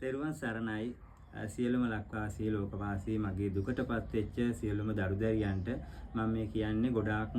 තෙරුවන් සරණයි. සියලුම ලක්වාසී, ලෝකවාසී, මගේ දුකටපත් වෙච්ච සියලුම දරුදැරියන්ට මම මේ කියන්නේ, ගොඩාක්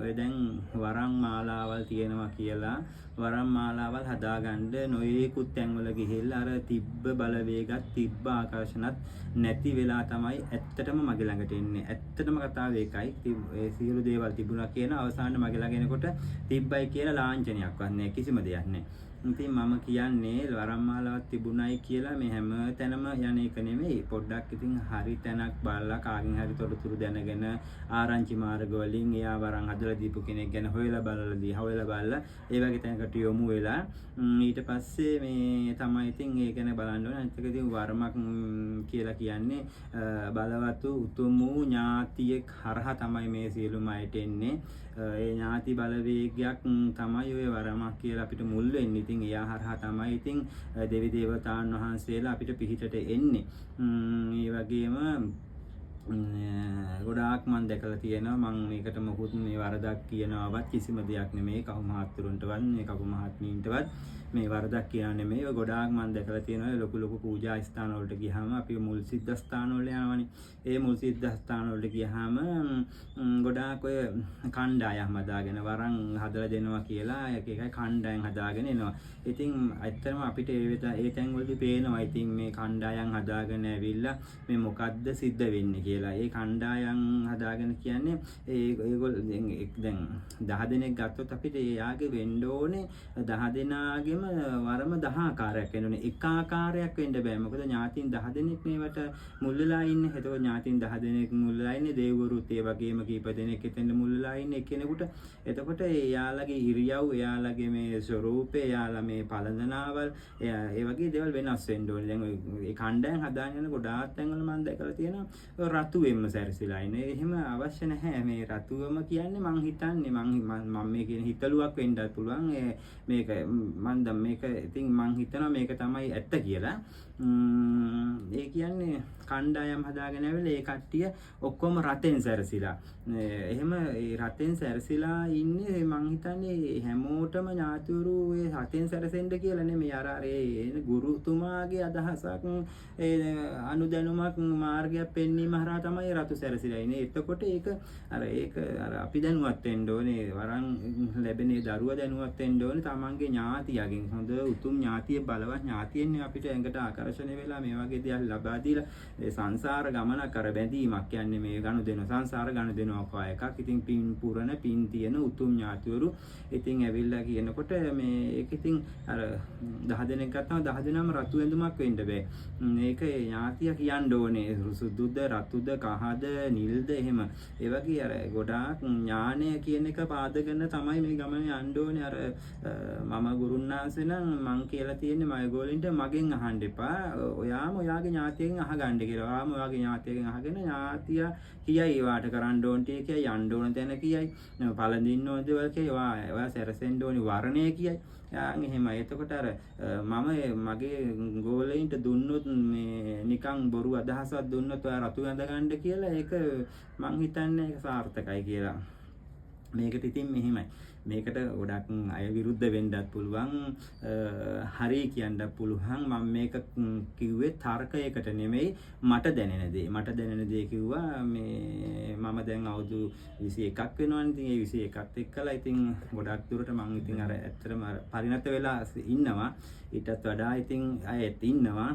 ඔය දැන් වරන් මාලාවල් තියෙනවා කියලා වරන් මාලාවල් හදාගන්න නොයේකුත් තැන්වල ගිහිල්ලා අර තිබ්බ බලවේගත් තිබ්බ ආකර්ෂණත් නැති වෙලා තමයි ඇත්තටම මගේ ළඟට එන්නේ. ඇත්තටම කතාව ඒකයි. ඒ සියලු දේවල් තිබුණා කියන අවසානයේ මගේ ළඟ එනකොට තිබ්බයි කියලා ලාංඡනයක්වත් නැහැ, කිසිම දෙයක් නැහැ. ඉතින් මම කියන්නේ වරන් මාලාවක් තිබුණයි කියලා මේ හැම තැනම යන එක නෙමෙයි. පොඩ්ඩක් ඉතින් හරි තැනක් බලලා, කාගෙන් හරි තොරතුරු දැනගෙන, ආරංචි මාර්ග වලින් එයා වරන් හදලා දීපු කෙනෙක් ගැන හොයලා බලලා දී හොයලා බලලා ඒ වගේ තැනකට යොමු වෙලා ඊට පස්සේ මේ තමයි ඉතින් ඒ ගැන බලන්න ඕනේ. අනිත් එක ඉතින් වරමක් කියලා කියන්නේ බලවත් උතුම් වූ ඥාතියෙක් හරහා තමයි මේ සියලුම අයට එන්නේ. ඒ ඥාති බලවේගයක් තමයි ඔය වරමක් කියලා අපිට මුල් වෙන්නේ. ඉතින් එයා හරහා තමයි ඉතින් දෙවි දේවතාවුන් වහන්සේලා අපිට පිහිටට එන්නේ. ඒ වගේම ගොඩාක් මං දැකලා තියෙනවා. මං මේකට මොකුත් මේ වරදක් කියනවවත් කිසිම දෙයක් නෙමෙයි, කහු මහත්තුරුන්ටවත් මේ කපු මහත්මීන්ටවත් මේ වරදක් කියනවා නෙමෙයි. ඔය ගොඩාක් මං දැකලා තියෙනවා. ඔය ලොකු ලොකු පූජා ස්ථාන වලට ගියාම, අපි මුල් සිද්ධස්ථාන වල යනවනේ. ඒ මුල් සිද්ධස්ථාන වලට ගියාම ගොඩාක් ඔය කණ්ඩායම් හදාගෙන වරන් හදලා දෙනවා කියලා එක එක කණ්ඩායම් හදාගෙන එනවා. ඉතින් ඇත්තටම අපිට ඒ වෙත ඒ තැන් වලදී පේනවා ඉතින් මේ කණ්ඩායම් හදාගෙන ඇවිල්ලා මේ මොකද්ද සිද්ධ වෙන්නේ කියලා. ඒ කණ්ඩායම් හදාගෙන කියන්නේ ඒ ඒගොල්ලෝ දැන් 10 දෙනෙක් ගත්තොත් අපිට එයාගේ වෙන්න ඕනේ 10 දෙනාගේම වරම 10 ආකාරයක් වෙන්න ඕනේ. එක ආකාරයක් වෙන්න බෑ. මොකද ඥාතීන් 10 දෙනෙක් මේවට මුල් වෙලා ඉන්නේ. එතකොට ඥාතීන් 10 දෙනෙක් මුල් වෙලා ඉන්නේ. දෙවිවරුත් ඒ වගේම කීප දෙනෙක් එතෙන්ට මුල් වෙලා ඉන්නේ එක්කෙනෙකුට. එතකොට එයාලගේ ඉරියව්, එයාලගේ මේ ස්වරූපය, එයාලා මේ පළඳනාවල්, ඒ වගේ දේවල් වෙනස් වෙන්න ඕනේ. දැන් ඔය ඒ කණ්ඩායම් හදාගෙන යන ගොඩාක් තැන්වල මම දැකලා තියෙනවා ඔය රතුවෙන්ම සැරසිලා ඉන්නේ. එහෙම අවශ්‍ය නැහැ. මේ රතුවම කියන්නේ මං හිතන්නේ මං මේ කියන හිතලුවක් වෙන්නත් පුළුවන්. මේක මං දැන් මේක ඉතින් මං හිතනවා මේක තමයි ඇත්ත කියලා. ඒ කියන්නේ කණ්ඩායම් හදාගෙන ඇවිල්ලා ඒ කට්ටිය ඔක්කොම රතෙන් සැරසිලා. එහෙම ඒ රතෙන් සැරසිලා ඉන්නේ මං හිතන්නේ හැමෝටම ඥාතිවරු ඒ රතෙන් සැරසෙන්න කියලා නෙමෙයි. අර අර ඒ ගුරුතුමාගේ අදහසක්, ඒ අනුදැනුමක්, මාර්ගයක් පෙන්වීම හරහා තමයි රතු සැරසිලා ඉන්නේ. එතකොට ඒක අර ඒක අර අපි දැනුවත් වෙන්න ඕනේ. වරන් ලැබෙන ඒ දරුවා දැනුවත් වෙන්න ඕනේ තමන්ගේ ඥාතියගෙන්. හොඳ උතුම් ඥාතිය, බලවත් ඥාතියෙන්නේ අපිට ඇඟට ආකර්ෂණය වෙලා මේ වගේ දේවල් ලබා දීලා ඒ සංසාර ගමනක් අර බැඳීමක් කියන්නේ මේ ගනුදෙනු සංසාර ගනුදෙනුවක් වගේ එකක්. ඉතින් පින් පුරන පින් තියෙන උතුම් ඥාතිවරු ඉතින් ඇවිල්ලා කියනකොට මේ ඒක ඉතින් අර 10 දෙනෙක් ගත්තම 10 දෙනාම රතු ඇඳුමක් වෙන්න බෑ. මේක ඥාතිය කියන්න ඕනේ සුදුද, රතුද, කහද, නිල්ද එහෙම. ඒ වගේ අර ගොඩාක් ඥානය කියන එක පාදගෙන තමයි මේ ගමන යන්න ඕනේ. අර මම ගුරුන්නාන්සේ නම් මං කියලා තියෙන්නේ මගේ ගෝලින්ට මගෙන් අහන්න එපා. ඔයාම ඔයාගේ ඥාතියගෙන් අහගන්න කියලා. ඔයාම ඔයාගේ ඥාතියගෙන් අහගෙන ඥාතියා කියයි ඔයාට කරන්න ඕන ටික කියයි, යන්න ඕන තැන කියයි, පළඳින්න ඕන දේවල් කියයි, ඔයා සැරසෙන්න ඕනි වර්ණය කියයි. යාන් එහෙමයි. එතකොට අර මම මගේ ගෝලයින්ට දුන්නොත් මේ නිකන් බොරු අදහසක් දුන්නොත් ඔයා රතු ඇඳ ගන්න කියලා, ඒක මං හිතන්නේ ඒක සාර්ථකයි කියලා. මේකට ඉතින් මෙහෙමයි. මේකට ගොඩක් අය විරුද්ධ වෙන්නත් පුළුවන්, හරි කියන්නත් පුළුවන්. මම මේක කිව්වේ තර්කයකට නෙමෙයි, මට දැනෙන දේ. මට දැනෙන දේ කිව්වා. මේ මම දැන් අවුරුදු 21ක් වෙනවනේ. ඉතින් ඒ 21ත් එක්කලා ඉතින් ගොඩක් දුරට මං ඉතින් අර ඇත්තටම අර පරිණත වෙලා ඉන්නවා. ඊටත් වඩා ඉතින් අයත් ඉන්නවා.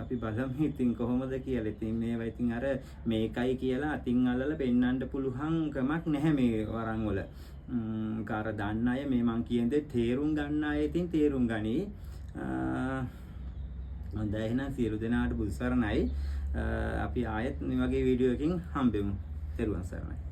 අපි බලමු ඉතින් කොහොමද කියලා. ඉතින් මේවා ඉතින් අර මේකයි කියලා අතින් අල්ලලා පෙන්වන්න පුළුවන් කමක් නැහැ මේ වරන් වල. අර දන්න අය මේ මං කියන දේ තේරුම් ගන්න අය ඉතින් තේරුම් ගනී. හොඳයි, එහෙනම් සියලු දෙනාට බුදු සරණයි. අපි ආයෙත් මේ වගේ වීඩියෝ එකකින් හම්බෙමු. තෙරුවන් සරණයි.